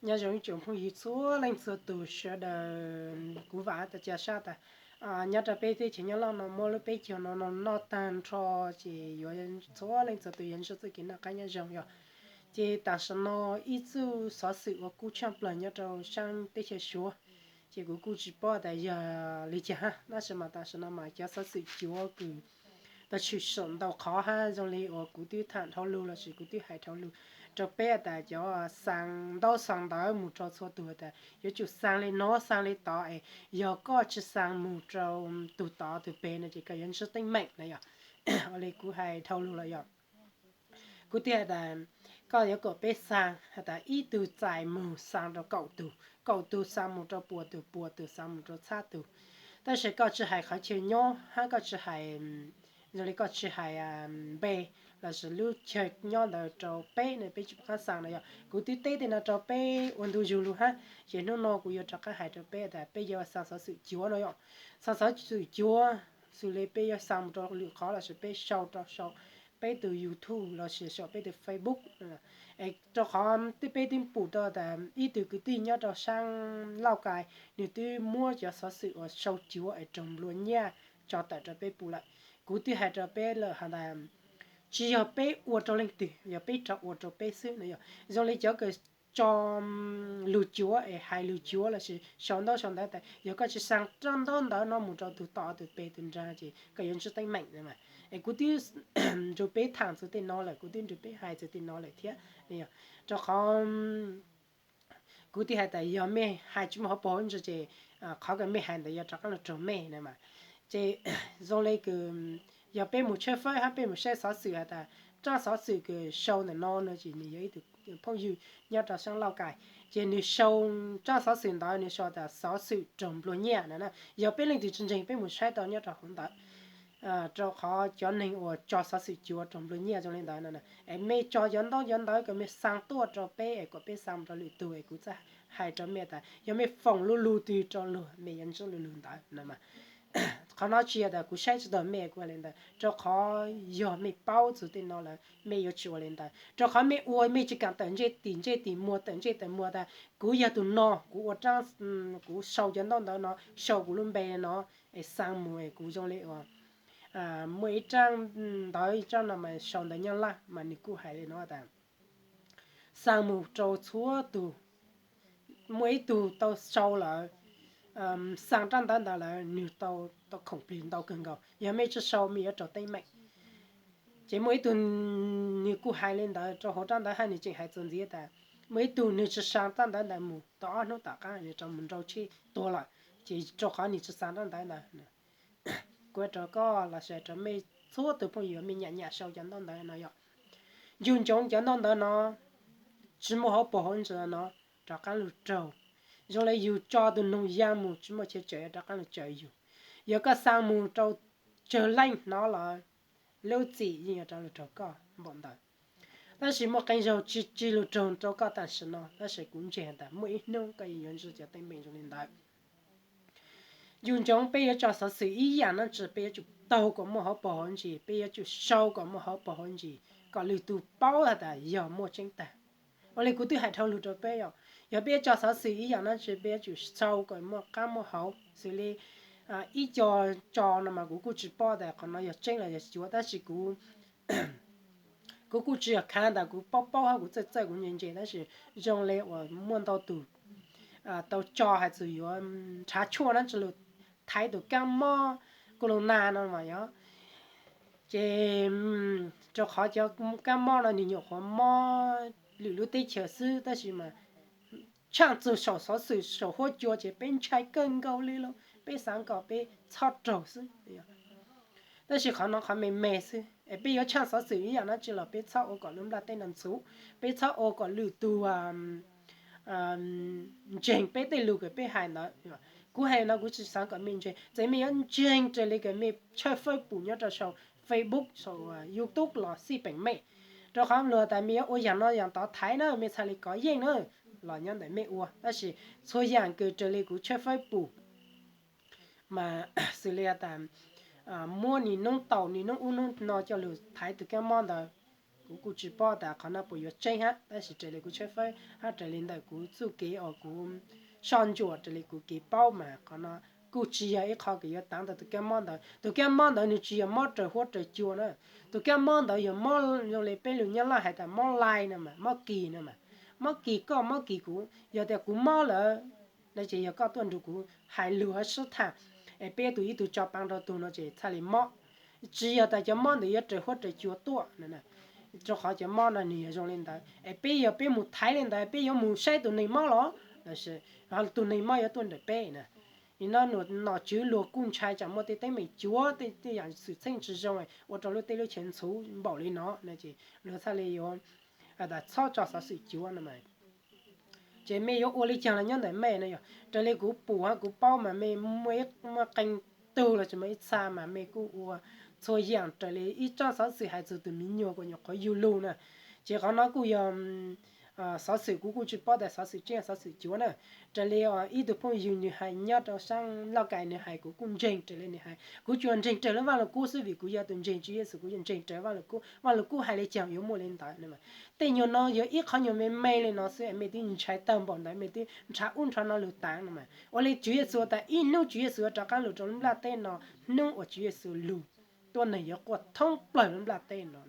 Nyob zoo ib tsoom phooj ywg txhua leej txhua tus sawv daws, kuv vam tas ca sab tas nyob rau peb teb chaws Nyab Laj no muaj lub peb caug no no noj tag nrho, ces yuav txhua leej txhua tus yuav ntsib txoj kev noj qab nyob zoo yog. Ces tam sim no ib txuj xov xwm uas kub tshaj plaws nyob rau sab teb chaws Suav, ces kuv kuj tsis paub tas yog li cas hab, tab sis mas tam sim no mas cov xov xwm cuav kws tau tshwm sim ntau qhov hab zoo li uas kuv twb tham dhau lug lossis kuv twb hais dhau lug rau peb tas cov xaa ntaub xaa ntawv mus rau txhua tug tas yuav tsum xaa li no xaa li tod es yog koj tsis xaa mus rau tug tod tug peg no ces koj yuav ntsib teeb meem na yog. Ua li kuv hais dhau lug los yog kuv twb hais tas koj yuav kom peb xaa has tas ib tug txais mus xaa rau kaum tug, kaum tug xaa mus rau pua tug, pua tug xaa mus rau txhab tug. Tab sis koj tsis hais qhov chaw nyob hab koj tsis hais zoo li koj tsis hais npe lossis lub chaw nyob ntawd rau peb ne peb tsis pom qab xaa no yog. Kuv twb teb tej no rau peb ua ntu zug lug hab, ces hnub no kuv yuav rov qab hais rau peb tas peb yuav xaa xov xwm cuav no yog. Xaa xov xwm cuav xws li peb yuav xaa mus rau lwm qhov lossis peb sau rau sau peb tus YouTube lossis sau peb tus Facebook. Es rau qhov twb peb twb pum rau tas ib tug kwv tij nyob rau sab Lauj Kais, nws twb muab cov xov xwm uas sau cuav es raug nplua nyiaj tso tawm rau peb pum lawm. Kuv twb hais rau peb lawm has tas tsis yog peb ua rau leej twg, yog peb rov ua rau peb xwb no yog. Zoo li cov kws tso lug cuav es hais lug cuav lossis sau ntaub sau ntawv tas yog koj tsis xaa rab ntaub ntawv no mus rau tug tom tug peg tug nrag ces koj yuav ntsib teeb meem no mas. Es kuv twb nrug peb tham txug tej no lawm, kuv twb nrug peb hais txug tej no lawm thiab. Rau qhov kuv twb hais tas yog mej hais tsis muaj hauv paug hauv ntsis ces qhov kws mej hais ntawd yuav rov qab lug raug mej no mas. Ces zoo li kws yog peb mus tshawb fawb hab peb mus saib xov xwm has tas rab xov xwm kws sau ntawm no no ces nws yog ib tug phooj ywg nyob rau sab Lauj Kais, ces nws sau rab xov xwm ntawd nws sau tas xov xwm raug nplua nyiaj no na. Yog peb leej twg tsis ntseeg peb mus saib tau nyob rau hauv ntawd, rau qhov cov neeg uas tso xov xwm cuav raug nplua nyiaj zoo li ntawd no, es mej tso cov ntaub cov ntawv kws mej xaa tuaj rau peb es kom peb xaa mus rau lwm tug es kuv txhaj hais rau mej tas yog mej foom lu lug twg rau luag mej yuav ntsib lu lug ntawd no mas. Qhov no tsis yog tas kuv saib tsis taug mej kuv hais li ntawd, rau qhov yog mej paub txug tej no lawm mej yuav tsis ua li ntawd, rau qhov mej ua mej tsis kaam tawm ntsej tim ntsej tim muag tawm ntsej tawm muag tas kuv yog tug no, kuv ua rab, kuv sau cov ntaub ntawv no, sau kuv lub npe no, es xaa mus es kuv zoo li uas muaj ib rab ntawv ib rab no mas sau ntawv Nyab Laj mas nws kuj hais li no tas xaa mus rau txhua tug, muaj ib tug tau sau lawm, xaa rab ntawv ntawd lawm nws tau, tau khoom plig ntau kawg nkaus, yog mej tsis sau mej yuav raug teeb meem. Ces muaj ib tug, nws kuj hais li ntawd rau hauv rab ntawv hab nws tseem hais txuas ntxiv tas muaj ib tug nws tsis xaa rab ntawv ntawd mus tau ob hnub tom qab nws rov mus nrau tsheb tuag lawm, ces rau qhov nws tsis xaa rab ntawv ntawd. Kuv rau koj lossis rau mej txhua tug phooj ywg mej nyam nyam sau cov ntaub ntawv no yog, yug ntsoov cov ntaub ntawv no tsis muaj hauv paug hauv ntsis no rov qab lug raug, zoo li yug tso tug noog ya mus tsis muaj chaw tsawm rov qab lug tsawm yug. Yog koj xaa mus rau tsawg leej hnov lawm, lub txim yeej yuav rov lug raug koj npaum ntawd. Tab sis muaj qee zaug tsis, tsis lug raug rau koj tam sim no, tab sis kuv ntseeg tas muaj ib hnub koj yeej yuav ntsib cov teeb meem zoo li ntawd. Yug ntsoov peb yuav tso xov xwm ib yam dab tsi peb yuav tsum taug kom muaj hauv paug hauv ntsis, peb yuav tsum sau kom muaj hauv paug hauv ntsis kom lwm tug paub has tas yog muaj tseeb tag. Ua li kuv twb hais dhau lug rau peb yom, yog peb yuav tso xov xwm ib yam dab tsi peb yuav tsum sau kom muaj qab muaj hauv, xws li ib co tso no mas kuv kuj tsis paub tas qhov no yog tseeb los yog cuav, tab sis kuv kuv kuj tsis yog khav tas kuv paub paub hab kuv txawj txawj kuv ntse ntse, tab sis zoo li uas muaj ntau tug tau tso hais txug yuav nrhav tshuaj dab tsi lug thaiv tus kaab mob corona no mas yog. Ces rau qhov cov kaab mob no nws nyuam qhuav mob lwm lub teb chaws xwb, tab sis mas tshaaj txug saum xov xwm saum huab cua ces peb ntshai kawg nkaus li lauj, peb xaav kom peb txhob raug xwb. Tab sis qhov no qhov me me xwb es peb yuav tshaaj xov xwm ib yam dab tsi los peb txhob ua kom lub nplaj teb no ntxhuv, peb txhob ua kom lwm tug ntseeg peb tej lug kws peb hais ntawd. Kuv hais no kuv tsis xaav kom mej ntseeg, txawm mej yuav ntseeg raws li kws mej tshawb fawb pum nyob rau saum Facebook saum YouTube los xij peem mej, rau qhov luag tas mej yuav ua yam no yam tod thaiv na mej txhaj li kov yeej na, los nyob ntawm mej ua. Tab sis txhua yam kws raws li kuv tshawb fawb pum mas xws li tas muab nim noob taum nim noob ub noob no coj lug thaiv tus kaab mob ntawd, Kuv kuj tsis paub tas qhov no puas yuav tseeb hab, tab sis raws li kuv tshawb fawb hab raws li ntawm kuv txuj kev uas kuv soj ntsuam raws li kuv kev paub mas qhov no kuj tsis yog ib qho kws yuav taav ntawm tus kab mob ntawd. Tus kab mob ntawd nws tsis yog mob raws huab raws cua na. Tus kab mob ntawd yog mob zoo li peb lug nyob laj hais tas mob lai no mas, mob kis no mas, mob kis koj mob kis kuv. Yog tias kuv mob lawm no ces yog koj tuaj nrug kuv hais lug hab sib tham, es peb tug ib tug tso paav rau tug no ces txhaj li mob. Tsis yog tas cov mob ntawd yuav raws huab raws cua tuaj. Rau qhov cov mob no nws yog zoo li ntawd es peb yog peb mus thaiv li ntawd peb yuav mus saib tus neeg mob los, los sis tus neeg mob yuav tuaj ntawm peb na. Nim no nom tswv luag kuj ntshai tsam muaj tej teeb meem cuav tej tej yaam xwm txheej tsis zoo ua rau lub teb lub chaw ntxhuv npaum li no no ces luag txhaj li yuav tas txhob tso xov xwm cuav no mas. Ces mej yuav ua li caag los nyob ntawm mej no yog. Raws li kuv pum hab kuv paub mas mej muaj ib muaj qee tug los tsis muaj ib txha mas mej kuj ua txhua yaam raws li ib tsab xov xwm hais txug tus miv nyuas kuas nyuam qhuav yug lug na. Ces qhov no kuj yog xov xwm kuv kuj tsis paub tas xov xwm tseeb xov xwm cuav na. Raws li ib tug phooj ywg nws hais nyob rau saab Lauj Kais nws hais kuv kuj ntseeg raws li nws hais. Kuv tsuas ntseeg raws li Vaaj Lug Kub xwb vim kuv yog tus ntseeg Tswv Yexus kuv yuav ntseeg raws Vaaj Lug Kub, Vaaj Lug Kub hais li caag yuav muaj li ntawd. Tej nyuag no yog ib qhov nyuag me me li no xwb es mej twb ntshai tawg npaum ntawd mej twb nrhav ub nrhav no lug taav no mas. Ua li Tswv Yexus tas ib hnub Tswv Yexus yuav rov qaab lug rau lub nplaj teb no, hnub uas Tswv Yexus lug tuab neeg yuav quaj thoob plawg lub nplaj teb no.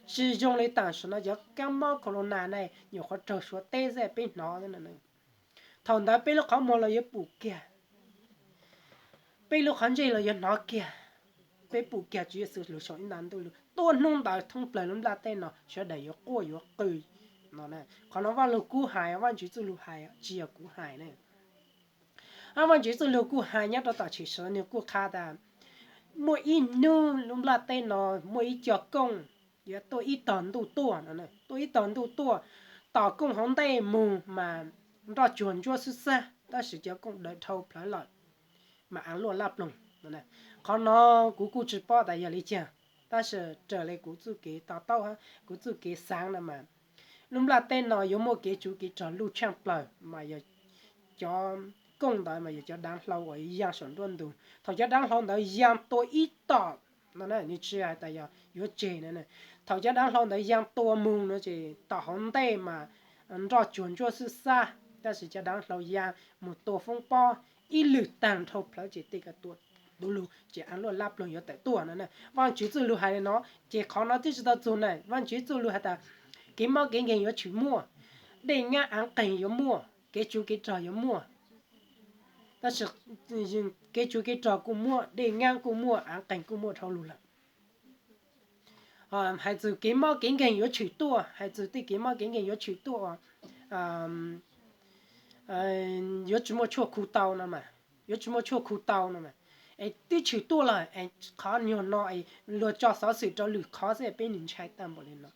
Tsis zoo li tam sim no cov kab mob corona na nyuam qhuav raug Suav teb xwb peb hnov. Thaum ntawd peb lub qhov muag los yuav pum kiag, peb lub qhov ntsej los yuav hnov kiag. Peb pum kiag Tswv Yexus lug saum ib nta ntuj lug tuab hnub ntawd thoob plawg lub nplaj teb no sawv daws yuav quaj yuav qw no. Qhov no Vaaj Lug Kub hais, Vaajtswv txuj lug hais tsis yog kuv hais na. Vaajtswv txuj lug kuj hais nyob rau tom tshim sawv nwg kuj qha tas muaj ib hnub lub nplaj teb no muaj ib co kooj yuav tuaj ib tog ntuj tuaj no, tuaj ib tog ntuj tuaj, tom kooj hauv ntej moog mas nroj tsuag ntsuab xwb xab tab sis cov kooj dawv dhau plawv lawm mas aav luaj laj ploog. Qhov no kuv kuj tsis paub tas yog li caag, tab sis raws li kuv txuj kev to taub hab kuv txuj kev xaav no mas lub nplaj teb no yuav muaj kev tsuv kev rog luj tshaaj plawg mas yog cov kooj ntawd mas yog cov daav hlau uas yaa saum nruab ntug. Thaum cov daav hlau ntawd yaa tua ib tom no, nwg tsis has tas yog yuav tseg no, thaum cov daav hlau ntawd yaa tua moog no ces tom hauv ntej mas nroj tsuag ntsuab xwb xab tab sis cov daav hlau yaa moog tua foob pob ib lwm taag dhau plawv ces tej ko tua du lug ces aav luaj laj ploog yuav tawm tuaj no. Vaajtswv txuj lug hais li no, ces qhov no twb tsis tau txug na. Vaajtswv txuj lug has tas kev mob kev nkeeg yuav tshwm muaj, dej nyab aav qeeg yuav muaj, kev tsuv kev rog yuav muaj. Tab sis kev tsuv kev rog kuj muaj, dej nyab kuj muaj, aav qeeg kuj muaj dhau lug lawm. Hais txug kev mob kev nkeeg yuav tshwm tuaj, hais txug tej kev mob kev nkeeg yuav tshwm tuaj, yuav tsis muaj tshuaj khu tau no mas, yuav tsis muaj tshuaj khu tau no mas, es twb tshwm tuaj lawm es qhov nyuag no es luag tso xov xwm rau lwm qhov xwb peb nwg ntshai tag npaum li no.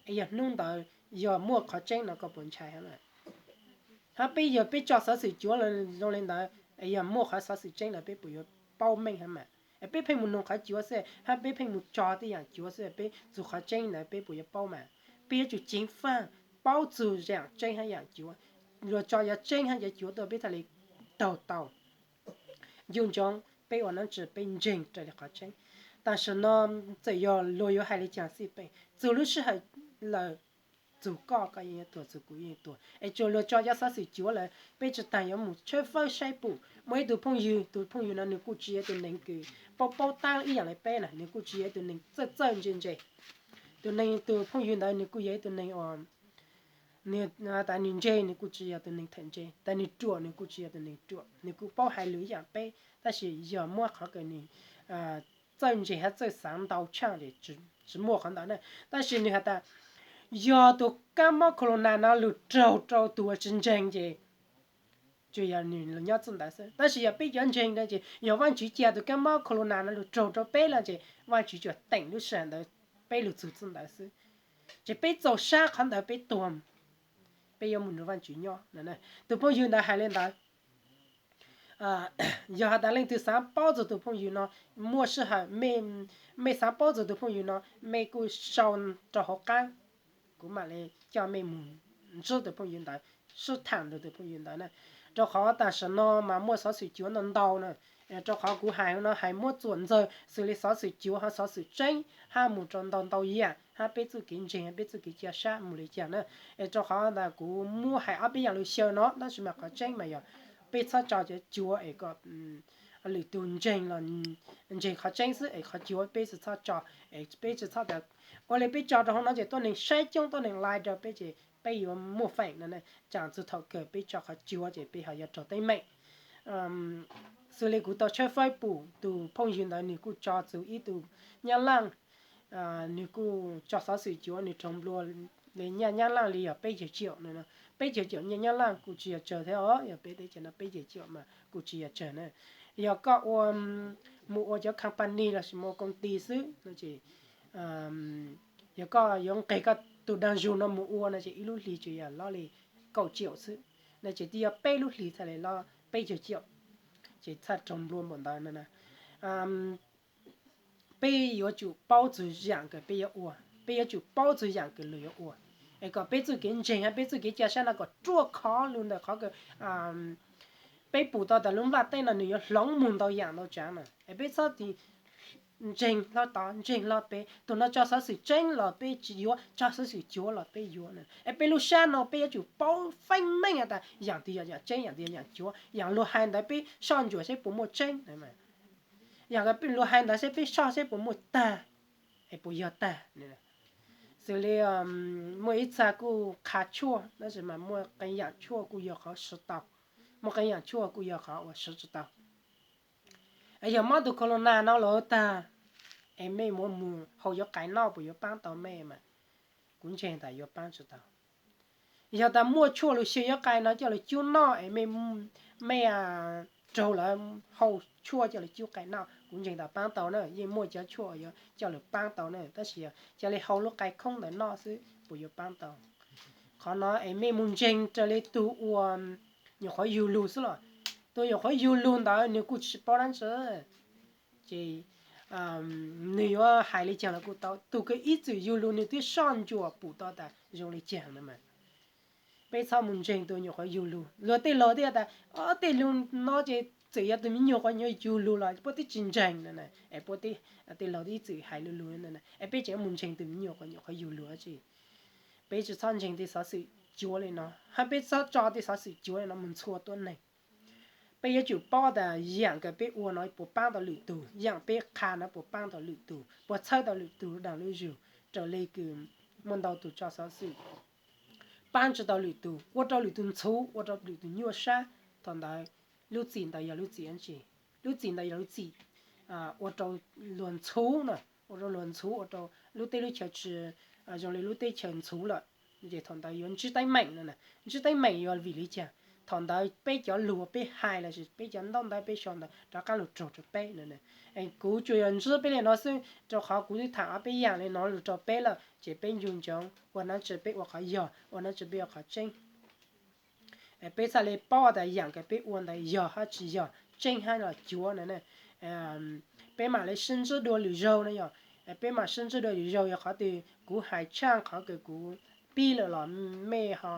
Es yog hnub ntawd yog muaj qhov tseeb no koj puas ntshai hab? Hab peb yog peb tso xov xwm cuav zoo li ntawd es yog muaj qhov xov xwm tseeb ntawd peb puas yuav paub meej hab mas? Es peb pheej mus noog qhov cuav xwb hab peb pheej mus tso tej yaam cuav xwb peb txug qhov tseeb ntawd peb puas yuav paub mas? Peb yuav tsum ceev faaj paub txug yaam tseeb hab yaam cuav. Luag tso yog tseeb hab yog cuav tuaj peb txhaj li taug tau. Ncu ntsoov peb ua nab tsi peb ntseeg raws li qhov tseeb. Tam sim no txawm yog luag yuav hais li caag xij peem, txug lub sij hawm lawm, txug koj koj yeej yuav tuag, txug kuv yeej tuag. Es tsuas luag tso cov xov xwm cuav lawm peb tsi taag yuav mus tshawb fawb saib pum. Muaj ib tug phooj ywg, tug phooj ywg no nwg kuj tsis yog ib tug neeg kws paub paub taab ib yaam le peb na, nwg kuj tsis yog ib tug neeg txawj txawj ntse ntse. Tug neeg, tug phooj ywg ntawd nwg kuj yog ib tug neeg uas tas nwg ntse nwg kuj tsis yog tug neeg thawm ntse, tas nwg ruam nwg kuj tsis yog tug neeg ruam, nwg kuj paub hais lug ib yaam peb, tab sis yog muab qhov kws nwg txawj ntse hab txawj xaav ntau tshaaj ces tsis muaj qhov ntawd na. Tab sis nwg has tas yog tug kab mob corona no lug raug rau tug uas tsis ntseeg ces tsuas yog nwg nyob txij ntawd xwb. Tab sis yog peb cov ntseeg na ces yog Vaajtswv ca tug kab mob corona no lug raug rau peb lawm ces Vaajtswv tsuas teem lub sij hawm ntawd peb lug txug txij ntawd xwb. Ces peb txaus sab qhov ntawd peb tuag, peb yuav mus nrug Vaajtswv nyob. Tug phooj ywg ntawd hais li ntawd. Yog has tas leej twg xaav paub txug tug phooj ywg no, muaj sij hawm mej xaav paub txug tug phooj ywg no, mej kuj sau rau hauv qab, kuv mam li coj mej mus ntsib tug phooj ywg ntawd, sib thaam nrug tug phooj ywg ntawd na. Rau qhov tam sim no mas muaj xov xwm cuav ntau ntau na, Rau qhov kuv hais no hais muab txuam ntxaws xws li xov xwm cuav hab xov xwm tseeb hab mus rau ntau ntau yam hab peb txuj kev ntseeg hab peb txuj kev ca sab mus li cas na. Es rau qhov ntawd kuv muab hais ob peb yaam lug xyaw no tab sis mas qhov tseeb mas yog peb txhob tso cov cuav es kom lwm tug ntseeg los ntseeg qhov tseeb xwb es qhov cuav peb tsi txhob tso, peb tsi txhob tas ua li peb tso rau hauv no ces tuab neeg saib coob tuab neeg like rau peb ces peb yuav muaj feem no. Tsaam txug thaum kawg peb tso qhov cuav ces peb ho yuav raug teeb meem. Xws li kuv tau tshawb fawb pum tug phooj ywg ntawd nwg kuj tso txug ib tug Nyab Laaj, nwg kuj tso xov xwm cuav nwg raug nplua le nyaj Nyab Laaj li yog peb caug tsiaum no. Peb caug tsiaum nyaj Nyab Laaj kuj tsi yog tsawg thiab os, yog peb teb chaws no peb caug tsiaum mas kuj tsi yog tsawg na. Yog koj ua, mus ua cov company lossis mus ua koom ti xwb no ces yog koj yuav nqeg koj tug dag zug no mus ua no ces ib lub hlis tsuas yog lob li kaum tsiaum xwb no ces twb yog peb lub hlis txhaj le lob peb caug tsiaum, ces txhaj raug nplua npaum ntawd no na. Peb yuav tsum paub txug yaam kws peb yuav ua, peb yuav tsum paub txug yaam kws luag yuav ua, es kom peb txuj kev ntseeg hab peb txuj kev ca sab no kom ruaj khov lug ntawm qhov kws peb pum tau tas lub nplaj teb no nwg yuav hloov mug ntau yaam ntau tsaav na. Es peb txhob ntseeg hlo tod ntseeg hlo pem, tug no tso xov xwm tseeb los peb tsi yuav, tso xov xwm cuav los peb yuav na. Es peb lub sab no peb yuav tsum paub feeb meej has tas yaam twg yog yaam tseeb, yaam twg yog yaam cuav, yaam luag hais ntawd peb soj ntsuam seb puas muaj tseeb, yaam luag hais ntawd seb peb soj seb puas muaj tag, es puas yog tag. Xws li muaj ib txha kuj qha tshuaj tab sis mas muaj qee yaam tshuaj kuj yog qhov siv tau, muaj qee yaam tshuaj kuj yog qhov uas siv tsi tau. Yog mob tug corona no lawm tag, es mej muab mus hau yuav qai noj puas yuav paab tau mej mas kuv ntseeg tas yuav paab tsi tau. Yog tas muaj tshuaj lug xyaw yuav qai no coj lug cub noj es mej, mej raug lawv hau tshuaj coj lug cub qai noj kuv ntseeg tas paab tau na, yeej muaj cov tshuaj yuav coj lug paab tau na, tab sis yog ca le hau lub qai khoob ntawd noj xwb puas yuav paab tau? Qhov no es mej mus ntseeg raws le tug uas nyuam qhuav yug lug xwb los, tug nyuam qhuav yug lug ntawd nwg kuj tsi paub dlaab tsi, ces nwg yuav hais li caag los kuj tau. Tug kws ib txwm yug lug nwg twb soj ntsuam pum tau tas zoo li caag na mas. Peb txhob mus ntseeg tug nyuam qhuav yug lug. Luag tej laug twb tas, o, tej lug no ces txawm yog tug me nyuam qhuav nyuam qhuav yug lug los puab twb tsi ntseeg na, es puab tej laug twb ib txwm hais lug lug na, es peb tseem mus ntseeg tug me nyuam qhuav nyuam qhuav yug lug tsi? Peb tsi txhob ntseeg tej xov xwm cuav li no, hab peb txhob tso tej xov xwm cuav li no mus ntxhua tuab neeg. Peb yuav tsum paub tas yaam kws peb ua no puas paab tau lwm tug, yaam peb qha no puas paab tau lwm tug, puas txhawb tau lwm tug daag lub zug. Raws le kws muaj ntau tug tso xov xwm paab tsi tau lwm tug, ua rau lwm tug ntxhuv, ua rau lwm tug nyuaj sab, thaum ntawd lub txim ntawd yog lub txim dlaab tsi? Lub txim ntawd yog lub txim ua rau luag ntxhuv na, ua rau luag ntxhuv, ua rau lub teb lub chaw tsi zoo li lub teb chaws ntxhuv lawm, ces thaum ntawd yuav ntsib teeb meem no na. Ntsib teeb meem yog vim li cas? Thaum ntawd peb cov lug peb hais lossis peb cov ntaub ntawv peb sau ntawd rov qaab lug raug rau peb no. Kuv tsuas yog ntsib peb li no xwb rau qhov kuv twb tham ob peb yaam li no lug rau peb lawm ces peb ncu ntsoov ua dlaab tsi peb ua qhov yog, ua dlaab tsi peb ua qhov tseeb. Peb txhaj le paub tas yaam kws peb ua ntawd yog hab tsi yog, tseeb hab los cuav no. Peb mam le sib ntsib dua lwm zaug no yog, peb mam sib ntsib dua lwm zaug yog qhov twg kuv hais tshaaj qhov kws kuv pib lawm los mej ho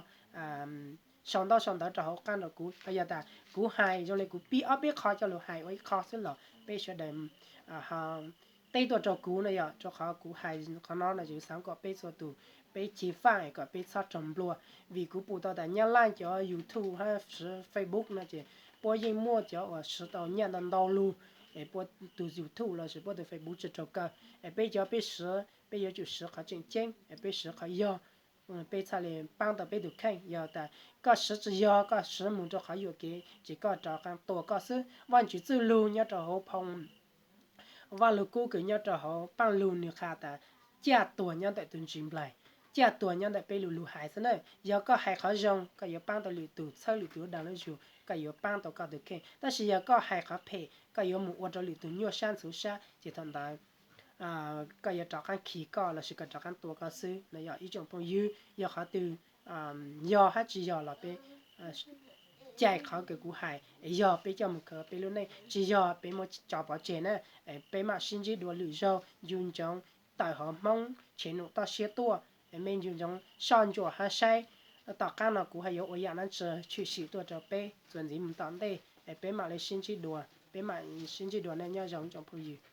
sau ntaub sau ntawv rau hauv qaab rau kuv, yog tas kuv hais zoo li kuv pib ob peb qho coj lug hais ua ib qho xwb los peb sawv daws ho teb tuaj rau kuv no yog, rau qhov kuv hais qhov no no ces xaav kom peb txhua tug peb ceev faaj kom peb txhob raug nplua. Vim kuv pum tau tas Nyab Laj cov YouTube hab siv Facebook no ces puab yeej muaj cov uas siv tau nyaj ntau ntau lug, es puab tug YouTube lossis puab tug Facebook tsi raug kaw. Es peb cov peb siv peb yuav tsum siv qhov tseem ceeb, es peb siv qhov yog, peb txhaj le paab tau peb tug kheej. Yog tas koj siv tsi yog, koj siv mus rau qhov yuam kev ces koj rov qab tua koj xwb. Vaajtswv txuj lug nyob rau hauv phoo Vaaj Lug Kub kws nyob rau hauv Paaj Lug nwg qha tas caj tuag nyob ntawm tug ntsis nplaig, caj tuag nyob ntawm peb lu lug hais xwb na. Yog koj hais qhov zoo koj yuav paab tau lwm tug, txhawb lwm tug daag lub zug koj yuav paab tau koj tug kheej, tab sis yog koj hais qhov phem koj yuav mus ua rau lwm tug nyuaj sab ntxhuv sab ces thaum ntawd koj yuav rov qaab khi koj lossis koj rov qaab tua koj xwb no. Yog ib tsoom phooj ywg, yog qhov twg yog hab tsi yog los peb caij qhov kws kuv hais, yog peb coj mus khaws peb lub neej, tsi yog peb muab tso pov tseg na. Peb mam sib ntsib dua lwm zaug, ncu ntsoov tawm hauv Hmoob tshev num toj siab tuaj, mej ncu ntsoov soj ntsuam hab saib tom qaab no kuv ho yuav ua yaam dlaab tsi tshwm sim tuaj rau peb txuas ntxiv mus tom ntej, peb mam le sib ntsib dua. Peb mam sib ntsib dua nej, nyob zoo tsoom phooj ywg.